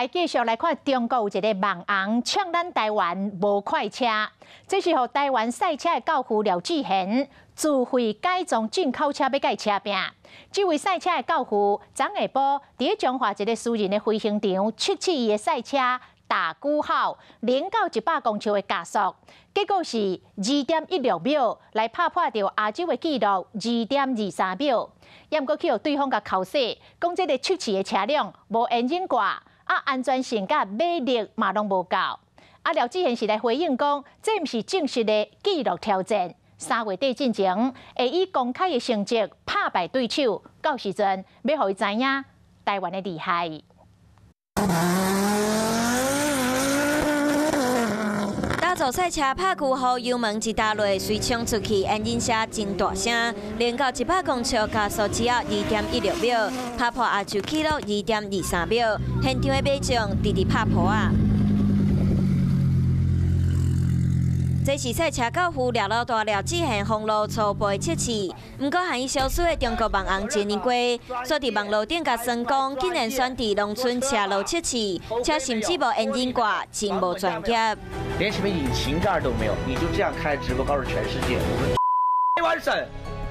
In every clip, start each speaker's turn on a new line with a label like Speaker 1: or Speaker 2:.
Speaker 1: 來繼續來看中國有一个網紅嗆咱台灣無快車，這是予台灣賽車的教父廖智賢自費改裝進口車欲共伊車拚。這位賽車的教父昨下晡佇彰化一个私人的飛行場測試伊的賽車大龜號0到100公尺的加速，結果是2.16秒來拍破著亞洲的紀錄2.23秒。也毋過去予對方共剾洗，講這个測試的車輛無引擎蓋。啊，安全性佮馬力嘛攏無夠。啊，廖智賢是來回應講，這毋是正式的紀錄挑戰。3月底進前會以公開的成績拍敗對手，到時陣欲予伊知影台灣的厲害。
Speaker 2: 打造賽車拍龜號油門一踏落，隨衝出去，引擎聲真大聲，0到100公尺加速只要2.16秒，拍破亞洲紀錄2.23秒。現場的民眾直直拍噗仔。這是賽車教父廖老大廖智賢封路初步的測試，毋過和伊相似的中國網紅錢尼龜，煞佇網路頂共酸講，竟然選佇農村車路測試，車甚至無引擎蓋，真無專業。
Speaker 3: 連什麼引擎蓋都沒有，你就這樣開直播告訴全世界，我們台灣省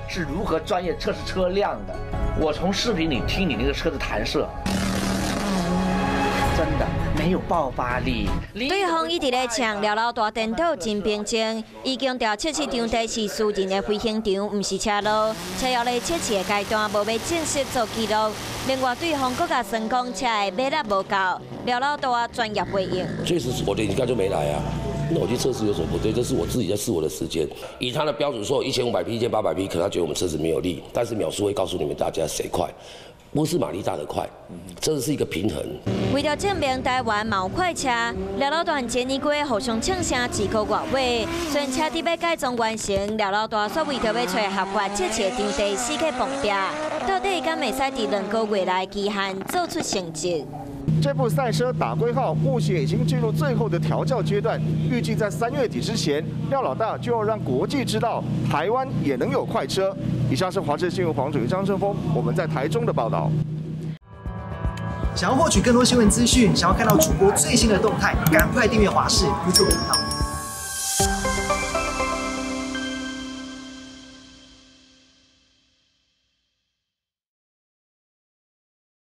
Speaker 3: 是如何專業測試車輛的。我從視頻裡聽你那個車子彈射，真的沒有爆發力。
Speaker 2: 對方一直咧嗆廖老大顛倒真平靜，伊強調測試場地是私人的飛行場，毋是車路。車猶咧測試的階段，無欲正式做記錄。另外，對方閣共酸講車的馬力無夠，廖老大專業回應。
Speaker 4: 確實，我的引擎蓋就沒來啊。那我去測試有什麼不對？這是我自己在試我的時間。以他的標準說，1500匹、1800匹，可能他覺得我們車子沒有力，但是秒數會告訴你們大家誰快。不是馬力大的快，這是一個平衡。
Speaker 2: 為了證明台灣嘛有快車，廖老大前年過互相嗆聲一個外尾。雖然車佇欲改裝完成，廖老大煞為著欲揣合法測試場地，死去碰壁。到底敢會使佇2個月內期限做出成績？
Speaker 5: 這部賽車打龜號目前已經進入最後的調教階段，預計在3月底之前，廖老大就要讓國際知道台灣也能有快車。以上是華視新聞黃主張正峰，我們在台中的報道。
Speaker 6: 想要獲取更多新聞資訊，想要看到主播最新的動態，趕快訂閱華視 YouTube 頻道。